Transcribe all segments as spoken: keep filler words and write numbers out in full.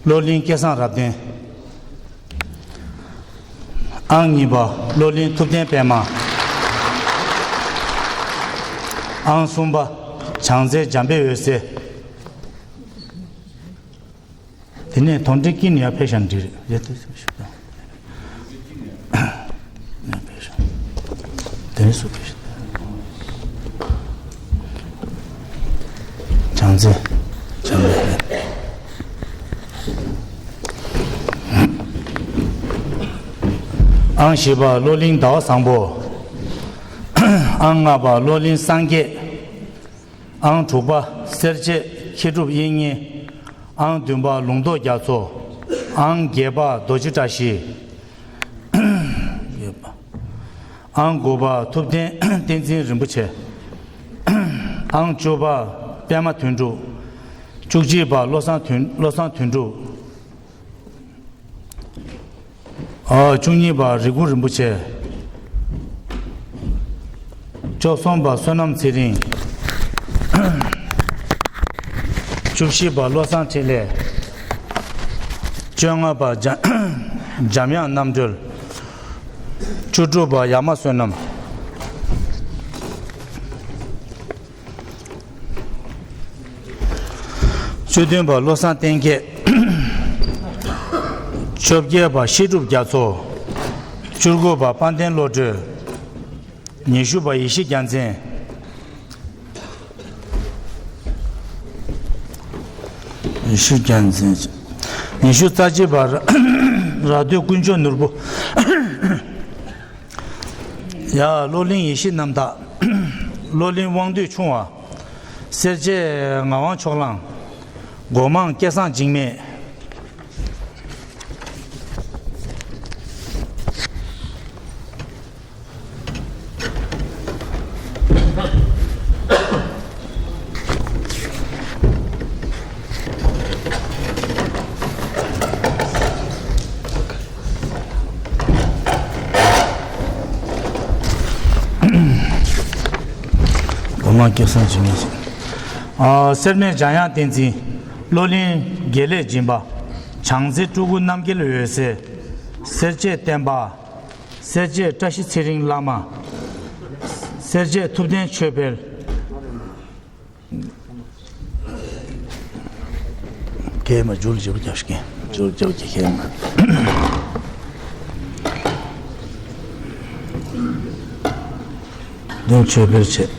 བློ་གླིང་སྐལ་བཟང་རབ་བརྟན། ཨང་གཉིས་པ་བློ་གླིང་ཐུབ་བསྟན་པད་མ། ཨང་གསུམ་པ་བྱང་རྩེ་འཇམ་དཔལ་འོད་ཟེར། དེ་ནས་དོན་འགྲིག་གིན་ཡར་ཕེབས་ཤག་འགྲིག་རེད། ཡ་དེ་ཚོ་ཞུ་དང་། ཡར་ཕེབས་ཤག་དེ་ནས་སུ་ཕེབས་ཤག་བྱང་རྩེ། བྱང་རྩེ། ཨང་བཞི་པ་བློ་གླིང་ཟླ་བ་བཟང་པོ། ཨང་ལྔ་པ་བློ་གླིང་སངས་རྒྱས། ཨང་དྲུག་པ་སེར་བྱེས་མཁས་གྲུབ་དབྱིག་གཉེན། ཨང་བདུན་པ་ལུང་རྟོགས་རྒྱ་མཚོ། ཨང་བརྒྱད་པ་རྡོ་རྗེ་བཀྲ་ཤིས། ཨང་དགུ་པ་ཐུབ་བསྟན་བསྟན་འཛིན་རིན་པོ་ཆེ། ཨང་བཅུ་པ་པད་མ་དོན་གྲུབ། བཅུ་གཅིག་པ་བློ་བཟང་དོན་བློ་བཟང་དོན་གྲུབ། ཨ། བཅུ་གཉིས་པ་རི་ཀུ་རིན་པོ་ཆེ། བཅུ་གསུམ་པ་བསོད་ནམས་ཚེ་རིང་། བཅུ་བཞི་པ་བློ་བཟང་འཕྲིན་ལས། བཅོ་ལྔ་པ་འཇམ་འཇམ་དབྱངས་རྣམ་གྲོལ། བཅུ་དྲུག་པ་ཡ་མ་བསོད་ནམས། བཅུ་བདུན་པ་བློ་བཟང་བསྟན་རྒྱས། བཅོ་བརྒྱད་པ་བཤད་སྒྲུབ་རྒྱ་མཚོ། བཅུ་དགུ་པ་དཔལ་ལྡན་བློ་གྲོས། ཉི་ཤུ་པ་ཡེ་ཤེས་རྒྱལ་མཚན། ཡེ་ཤེས་རྒྱལ་མཚན། ཉི་ཤུ་རྩ་གཅིག་པ་ར་ར་སྟོད་དཀོན་མཆོག་ནོར་བུ། ཡ། བློ་གླིང་ཡེ་ཤེས་རྣམ་དག། བློ་གླིང་དབང་འདུས་ཆུང་བ། སེར་བྱེས་ངག་དབང་ཕྱོགས་གླང་། སྒོ་མང་སྐལ་བཟང་འཇིགས་མེད། སྒོ་མང་སྐལ་བཟང་འཇིགས་མེད། ཨ། སེར་སྨད་འཇམ་དབྱངས་བསྟན་འཛིན། བློ་གླིང་དགེ་ལེགས་སྦྱིན་པ། བྱང་རྩེ་སྤྲུལ་སྐུ་རྣམ་རྒྱལ་འོད་ཟེར། སེར་བྱེས་བསྟན་པ། སེར་བྱེས་བཀྲ་ཤིས་ཚེ་རིང་བླ་མ། སེར་བྱེས་ཐུབ་བསྟན་ཆོས་འཕེལ། ཁྱེད་མ་འཇུར་འཇུར་རྒྱབ་ཤིག་འཇུར་རྒྱབ་ཀྱི་ཁྱེད་མ། དོན་ཆོས་འཕེལ་བྱེད།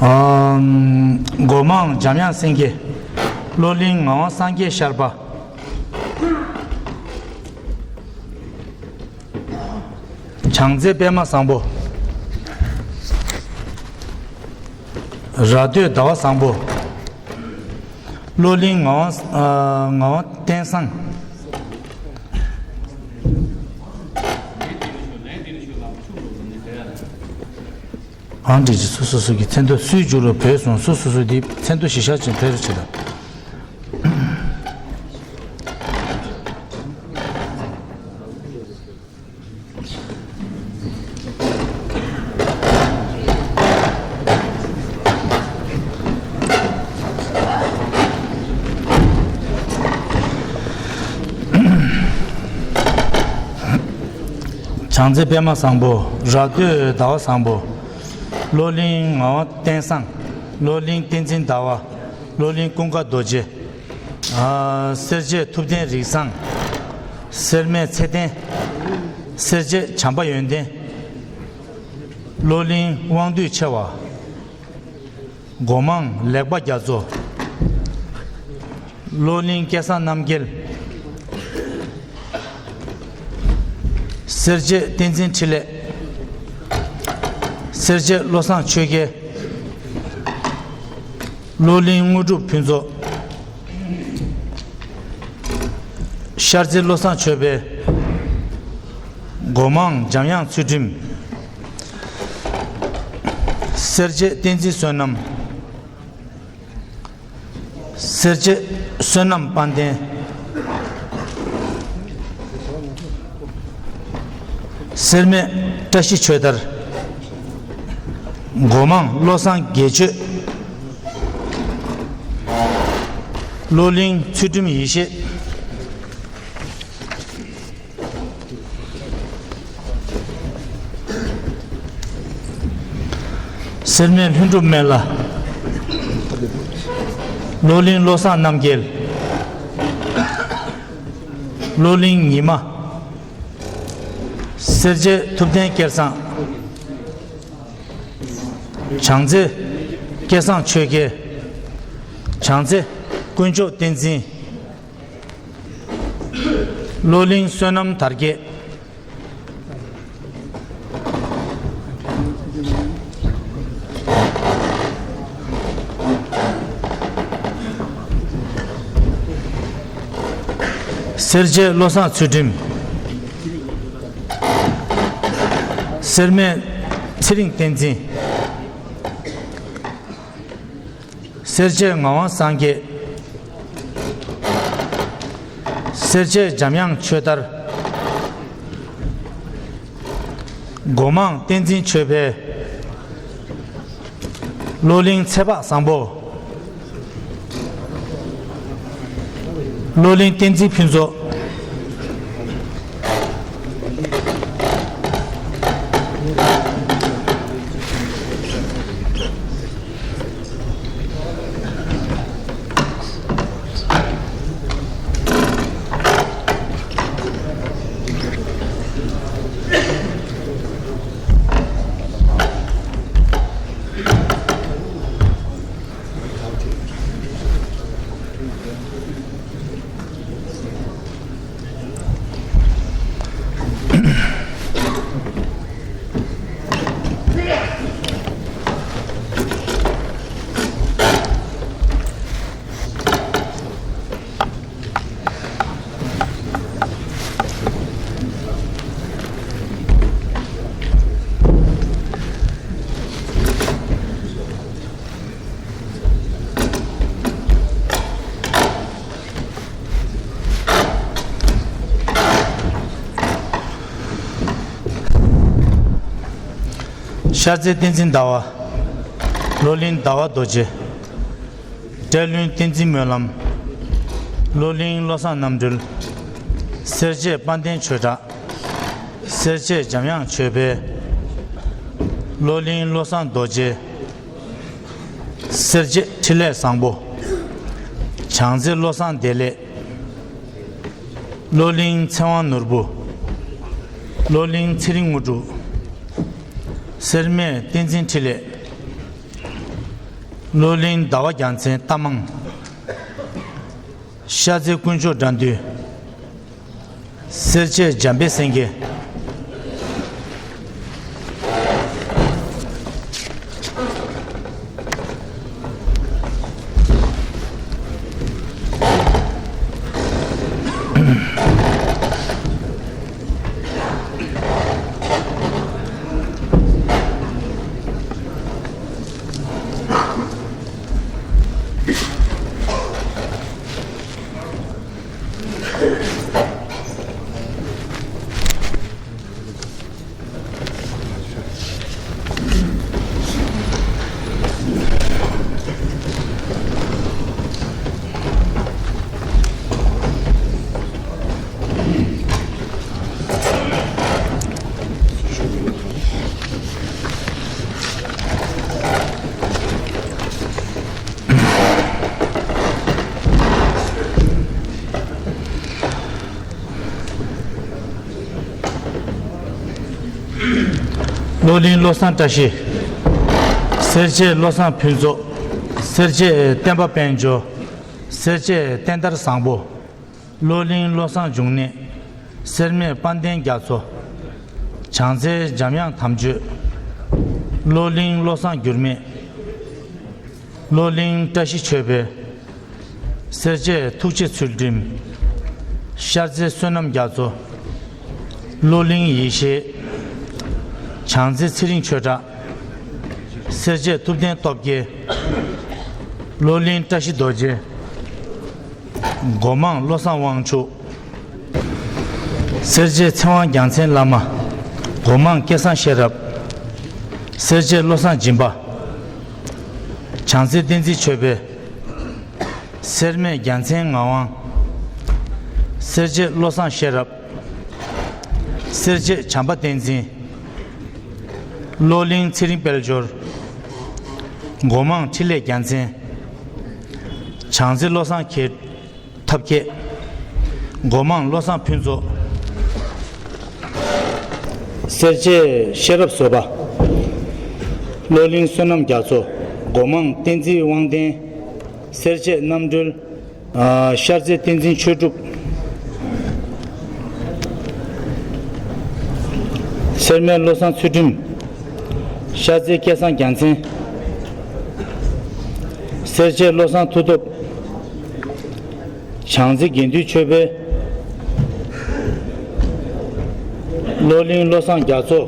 ཨམ། སྒོ་མང་འཇམ་དབྱངས་སེང་གེ། བློ་གླིང་ངག་དབང་སངས་རྒྱས་ཤར་པ། བྱང་རྩེ་པད་མ་བཟང་པོ། ར་སྟོད་ཟླ་བ་བཟང་པོ། བློ་གླིང་ངག་དབང་ཨ། ངག་དབང་བསྟན་བཟང་། ཨང་འདྲི་ཅི་སོ་སོ་སོ་གི་མཚན་ཐོ་སུའི་རྒྱུ་རུ་བོས་སོང་སོ་སོ་སོ་དེ་མཚན་ཐོ་གཞི་བཞག་ཅིང་ཕེབས་རོགས་བྱེད་དང་། བྱང་རྩེ་པད་མ་བཟང་པོ། ར་སྟོད་ཟླ་བ་བཟང་པོ། བློ་གླིང་ངག་དབང་བསྟན་བཟང་། བློ་གླིང་བསྟན་འཛིན་ཟླ་བ། བློ་གླིང་ཀུན་དགའ་རྡོ་རྗེ། ཨ། སེར་བྱེས་ཐུབ་བསྟན་རིགས་བཟང་། སེར་སྨད་ཚེ་བརྟན། སེར་བྱེས་བྱམས་པ་ཡོན་ཏན། བློ་གླིང་དབང་འདུས་ཆེ་བ། སྒོ་མང་ལེགས་པ་རྒྱ་མཚོ། བློ་གླིང་སྐལ་བཟང་རྣམ་རྒྱལ། སེར་བྱེས་བསྟན་འཛིན་འཕྲིན་ལས། སེར་བྱེས་བློ་བཟང་ཆོས་རྒྱལ། བློ་གླིང་དངོས་གྲུབ་ཕུན་ཚོགས། ཤར་རྩེ་བློ་བཟང་ཆོས་འཕེལ། སྒོ་མང་འཇམ་དབྱངས་ཚུལ་ཁྲིམས། སེར་བྱེས་བསྟན་འཛིན་བསོད་ནམས། སེར་བྱེས་བསོད་ནམས་དཔལ་ལྡན། སེར་སྨད་བཀྲ་ཤིས་ཆོས་དར། སྒོ་མང་བློ་བཟང་དགེ་ཆོས། བློ་གླིང་ཚུལ་ཁྲིམས་ཡེ་ཤེས། སེར་སྨད་ལྷུན་གྲུབ་སྨན་བླ། བློ་གླིང་བློ་བཟང་རྣམ་རྒྱལ། བློ་གླིང་ཉི་མ། སེར་བྱེས་ཐུབ་བསྟན་སྐལ་བཟང་། བྱང་རྩེ་སྐལ་བཟང་ཆོས་རྒྱལ། བྱང་རྩེ་དཀོན་མཆོག་བསྟན་འཛིན། བློ་གླིང་བསོད་ནམས་དར་རྒྱས། སེར་བྱེས་བློ་བཟང་ཚུལ་ཁྲིམས། སེར་སྨད་ཚེ་རིང་བསྟན་འཛིན། སེར་བྱེས་ངག་དབང་སངས་རྒྱས། སེར་བྱེས་འཇམ་དབྱངས་ཆོས་དར། སྒོ་མང་བསྟན་འཛིན་ཆོས་འཕེལ། བློ་གླིང་ཚེ་དཔག་བཟང་པོ། བློ་གླིང་བསྟན་འཛིན་ཕུན་ཚོགས། ཤར་རྩེ་བསྟན་འཛིན་ཟླ་བ། བློ་གླིང་ཟླ་བ་རྡོ་རྗེ། བཀྲས་ལྷུན་བསྟན་འཛིན་སྨོན་ལམ། བློ་གླིང་བློ་བཟང་རྣམ་གྲོལ། སེར་བྱེས་དཔལ་ལྡན་ཆོས་གྲགས། སེར་བྱེས་འཇམ་དབྱངས་ཆོས་འཕེལ། བློ་གླིང་བློ་བཟང་རྡོ་རྗེ། སེར་བྱེས་འཕྲིན་ལས་བཟང་པོ། བྱང་རྩེ་བློ་བཟང་བདེ་ལེགས། བློ་གླིང་ཚེ་དབང་ནོར་བུ། བློ་གླིང་ཚེ་རིང་དངོས་གྲུབ། སེར་སྨད་བསྟན་འཛིན་འཕྲིན་ལས། བློ་གླིང་ཟླ་བ་རྒྱལ་མཚན་རྟ་མང་། ཤར་རྩེ་དཀོན་མཆོག་དགྲ་འདུལ། སེར་བྱེས་འཇམ་དཔལ་སེང་གེ། བློ་གླིང་བློ་བཟང་བཀྲ་ཤིས། སེར་བྱེས་བློ་བཟང་ཕུན་ཚོགས། སེར་བྱེས་བསྟན་པ་དཔལ་འབྱོར། སེར་བྱེས་བསྟན་དར་བཟང་པོ། བློ་གླིང་བློ་བཟང་འབྱུང་གནས། སེར་སྨད་དཔལ་ལྡན་རྒྱ་མཚོ། བྱང་རྩེ་འཇམ་དབྱངས་དམ་ཆོས། བློ་གླིང་བློ་བཟང་འགྱུར་མེད། བློ་གླིང་བཀྲ་ཤིས་ཆོས་འཕེལ། སེར་བྱེས་ཐུགས་རྗེ་ཚུལ་ཁྲིམས། ཤར་རྩེ་བསོད་ནམས་རྒྱ་མཚོ། བློ་གླིང་ཡེ་ཤེས། བྱང་རྩེ་ཚེ་རིང་ཆོས་གྲགས། སེར་བྱེས་ཐུབ་བསྟན་སྟོབས་རྒྱལ། བློ་གླིང་བཀྲ་ཤིས་རྡོ་རྗེ། སྒོ་མང་བློ་བཟང་དབང་ཕྱུག། སེར་བྱེས་ཚེ་དབང་རྒྱལ་མཚན་བླ་མ། སྒོ་མང་སྐལ་བཟང་ཤེས་རབ། སེར་བྱེས་བློ་བཟང་སྦྱིན་པ། བྱང་རྩེ་བསྟན་འཛིན་ཆོས་འཕེལ། སེར་སྨད་རྒྱལ་མཚན་ངག་དབང་། སེར་བྱེས་བློ་བཟང་ཤེས་རབ། སེར་བྱེས་བྱམས་པ་བསྟན་འཛིན། བློ་གླིང་ཚེ་རིང་དཔལ་འབྱོར། སྒོ་མང་འཕྲིན་ལས་རྒྱལ་མཚན། བྱང་རྩེ་བློ་བཟང་མཁས། ཐབས་མཁས། སྒོ་མང་བློ་བཟང་ཕུན་ཚོགས། སེར་བྱེས་ཤེས་རབ་བཟོད་པ། བློ་གླིང་བསོད་ནམས་རྒྱ་མཚོ། སྒོ་མང་བསྟན་འཛིན་དབང་ལྡན། སེར་བྱེས་རྣམ་གྲོལ། ཨ། ཤར་རྩེ་བསྟན་འཛིན་ཆོས་གྲུབ། སེར་སྨད་བློ་བཟང་ཚུལ་ཁྲིམས། ཤར་རྩེ་སྐལ་བཟང་རྒྱལ་མཚན། སེར་བྱེས་བློ་བཟང་མཐུ་སྟོབས། བྱང་རྩེ་དགེ་འདུན་ཆོས་འཕེལ། བློ་གླིང་བློ་བཟང་རྒྱ་མཚོ།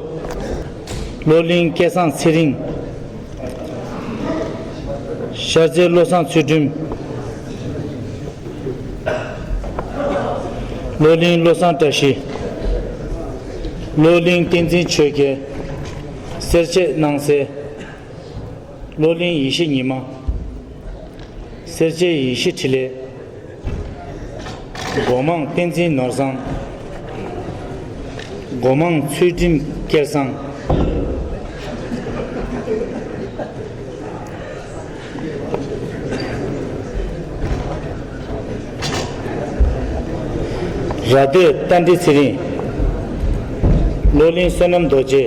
བློ་གླིང་སྐལ་བཟང་ཚེ་རིང་། ཤར་རྩེ་བློ་བཟང་ཚུལ་ཁྲིམས། བློ་གླིང་བློ་བཟང་བཀྲ་ཤིས། བློ་གླིང་བསྟན་འཛིན་ཆོས་རྒྱལ། སེར་བྱེས་སྣང་གསལ། བློ་གླིང་ཡེ་ཤེས་ཉི་མ། སེར་བྱེས་ཡེ་ཤེས་འཕྲིན་ལས། སྒོ་མང་བསྟན་འཛིན་ནོར་བཟང་། སྒོ་མང་ཚུལ་ཁྲིམས་སྐལ་བཟང་། ར་སྟོད་རྟ་མགྲིན་ཚེ་རིང་། བློ་གླིང་བསོད་ནམས་རྡོ་རྗེ།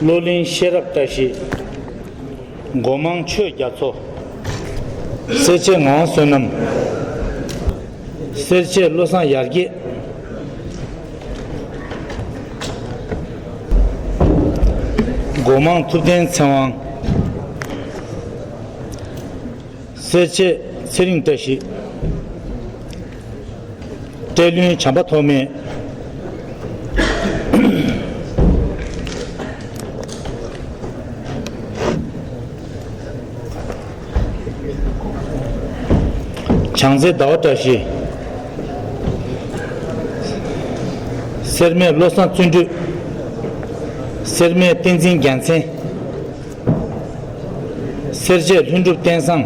བློ་གླིང་ཤེས་རབ་བཀྲ་ཤིས། སྒོ་མང་ཆོས་རྒྱ་མཚོ། སེར་བྱེས་ངག་དབང་བསོད་ནམས། སེར་བྱེས་བློ་བཟང་ཡར་རྒྱས། སྒོ་མང་ཐུབ་བསྟན་ཚེ་དབང་། སེར་བྱེས་ཚེ་རིང་བཀྲ་ཤིས། བཀྲས་ལྷུན་བྱམས་པ་ཐོགས་མེད། བྱང་རྩེ་ཟླ་བ་བཀྲ་ཤིས། སེར་སྨད་བློ་བཟང་བརྩོན་འགྲུས། སེར་སྨད་བསྟན་འཛིན་རྒྱལ་མཚན། སེར་བྱེས་ལྷུན་གྲུབ་བསྟན་བཟང་།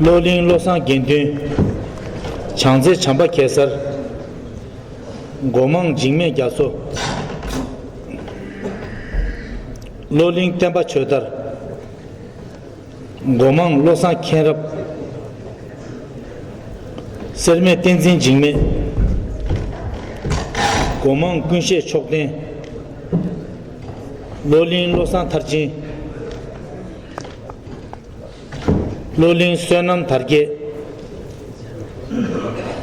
བློ་གླིང་བློ་བཟང་དགེ་འདུན། བྱང་རྩེ་བྱམས་པ་གེ་སར། སྒོ་མང་འཇིགས་མེད་རྒྱ་མཚོ། བློ་གླིང་བསྟན་པ་ཆོས་དར། སྒོ་མང་བློ་བཟང་མཁྱེན་རབ། སེར་སྨད་བསྟན་འཛིན་འཇིགས་མེད། སྒོ་མང་ཀུན་ཤེས་མཆོག་ལྡན། བློ་གླིང་བློ་བཟང་མཐར་ཕྱིན། བློ་གླིང་བསོད་ནམས་དར་རྒྱས།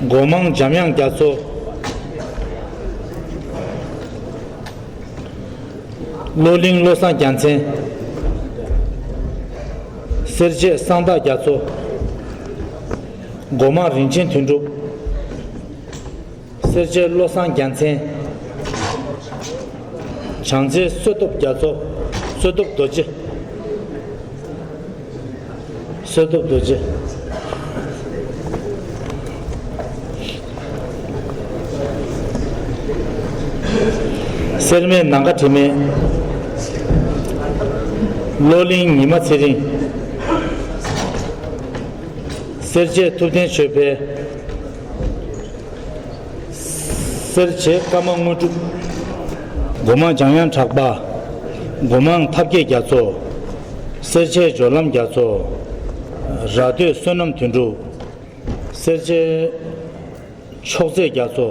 སྒོ་མང་འཇམ་དབྱངས་རྒྱ་མཚོ། བློ་གླིང་བློ་བཟང་རྒྱལ་མཚན། སེར་བྱེས་གསང་བདག་རྒྱ་མཚོ། སྒོ་མང་རིན་ཆེན་དོན་གྲུབ། སེར་བྱེས་བློ་བཟང་རྒྱལ་མཚན། བྱང་རྩེ་བསོད་སྟོབས་རྒྱ་མཚོ། བསོད་སྟོབས་རྡོ་རྗེ། བསོད་སྟོབས་རྡོ་རྗེ། སེར་སྨད་ནམ་མཁའ་དྲི་མེད། བློ་གླིང་ཉི་མ་ཚེ་རིང་། སེར་བྱེས་ཐུབ་བསྟན་ཆོས་འཕེལ། སེར་བྱེས་ཀརྨ་དངོས་གྲུབ། སྒོ་མང་འཇམ་དབྱངས་གྲགས་པ། སྒོ་མང་ཐབས་མཁས་རྒྱ་མཚོ། སེར་བྱེས་སྦྱོར་ལམ་རྒྱ་མཚོ། ར་སྟོད་བསོད་ནམས་དོན་གྲུབ། སེར་བྱེས་མཆོག་རྩེ་རྒྱ་མཚོ།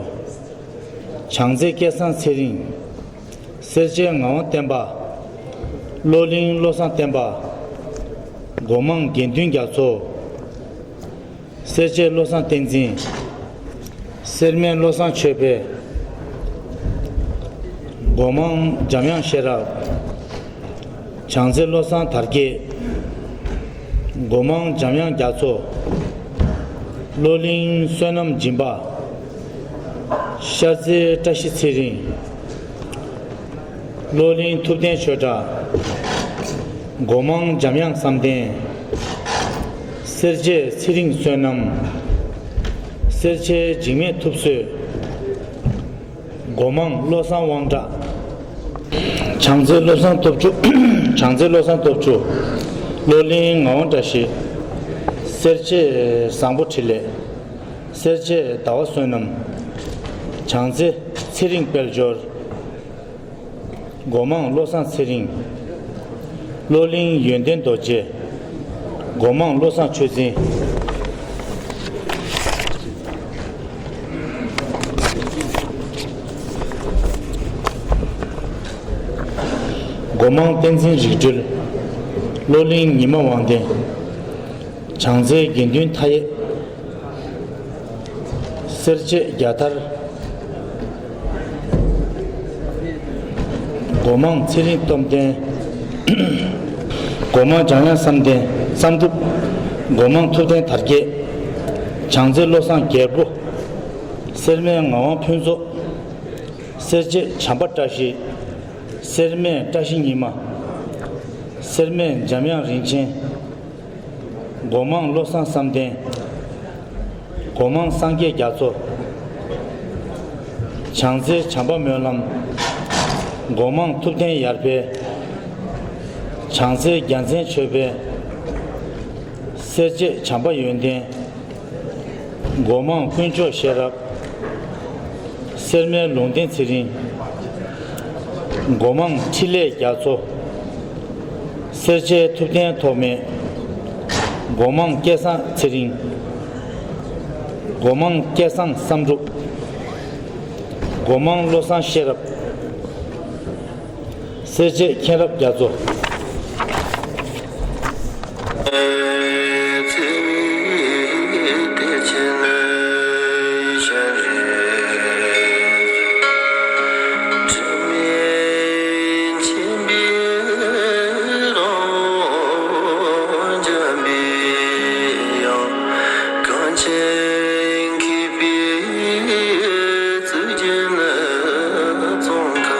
བྱང་རྩེ་སྐལ་བཟང་ཚེ་རིང་། སེར་བྱེས་ངག་དབང་བསྟན་པ། བློ་གླིང་བློ་བཟང་བསྟན་པ། སྒོ་མང་དགེ་འདུན་རྒྱ་མཚོ། སེར་བྱེས་བློ་བཟང་བསྟན་འཛིན། སེར་སྨད་བློ་བཟང་ཆོས་འཕེལ། སྒོ་མང་འཇམ་དབྱངས་ཤེས་རབ། བྱང་རྩེ་བློ་བཟང་དར་རྒྱས། སྒོ་མང་འཇམ་དབྱངས་རྒྱ་མཚོ། བློ་གླིང་བསོད་ནམས་སྦྱིན་པ། ཤར་རྩེ་བཀྲ་ཤིས་ཚེ་རིང་། བློ་གླིང་ཐུབ་བསྟན་ཆོས་གྲགས། སྒོ་མང་འཇམ་དབྱངས་བསམ་གཏན། སེར་བྱེས་ཚེ་རིང་བསོད་ནམས། སེར་བྱེས་འཇིགས་མེད་ཐུབ་བསོད། སྒོ་མང་བློ་བཟང་དབང་གྲགས། བྱང་རྩེ་བློ་བཟང་སྟོབས་ཆུ། བྱང་རྩེ་བློ་བཟང་སྟོབས་ཆུ། བློ་གླིང་ངག་དབང་བཀྲ་ཤིས། སེར་བྱེས་བཟང་པོ་འཕྲིན་ལས། སེར་བྱེས་ཟླ་བ་བསོད་ནམས། བྱང་རྩེ་ཚེ་རིང་དཔལ་འབྱོར། སྒོ་མང་བློ་བཟང་ཚེ་རིང་། བློ་གླིང་ཡོན་ཏན་རྡོ་རྗེ། སྒོ་མང་བློ་བཟང་ཆོས་འཛིན། སྒོ་མང་བསྟན་འཛིན་རིག་གྲོལ། བློ་གླིང་ཉི་མ་དབང་ལྡན། བྱང་རྩེ་དགེ་འདུན་མཐའ་ཡས། སེར་བྱེས་རྒྱལ་ཐར། སྒོ་མང་ཚེ་རིང་སྟོབས་ལྡན། སྒོ་མང་འཇམ་དབྱངས་བསམ་གཏན་བསམ་གྲུབ། སྒོ་མང་ཐུབ་བསྟན་དར་རྒྱས། བྱང་རྩེ་བློ་བཟང་རྒྱལ་པོ། སེར་སྨད་ངག་དབང་ཕུན་ཚོགས། སེར་བྱེས་བྱམས་པ་བཀྲ་ཤིས། སེར་སྨད་བཀྲ་ཤིས་ཉི་མ། སེར་སྨད་འཇམ་དབྱངས་རིན་ཆེན། སྒོ་མང་བློ་བཟང་བསམ་གཏན། སྒོ་མང་སངས་རྒྱས་རྒྱ་མཚོ། བྱང་རྩེ་བྱམས་པ་སྨོན་ལམ། སྒོ་མང་ཐུབ་བསྟན་ཡར་འཕེལ། བྱང་རྩེ་རྒྱལ་མཚན་ཆོས་འཕེལ། སེར་བྱེས་བྱམས་པ་ཡོན་ཏན། སྒོ་མང་དཀོན་མཆོག་ཤེས་རབ། སེར་སྨད་ལུང་བསྟན་ཚེ་རིང་། སྒོ་མང་འཕྲིན་ལས་རྒྱ་མཚོ། སེར་བྱེས་ཐུབ་བསྟན་ཐོགས་མེད། སྒོ་མང་སྐལ་བཟང་ཚེ་རིང་། སྒོ་མང་སྐལ་བཟང་བསམ་གྲུབ། སྒོ་མང་བློ་བཟང་ཤེས་རབ། སེར་བྱེས་མཁྱེན་རབ་རྒྱ་མཚོ། གངས་ཅན་མཁས་པའི་གཙུག་རྒྱན་ནི། ཙོང་ཁ་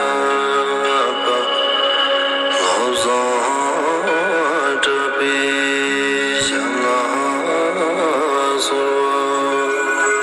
པ་བློ་བཟང་གྲགས་པའི་ཞབས་ལ་གསོལ།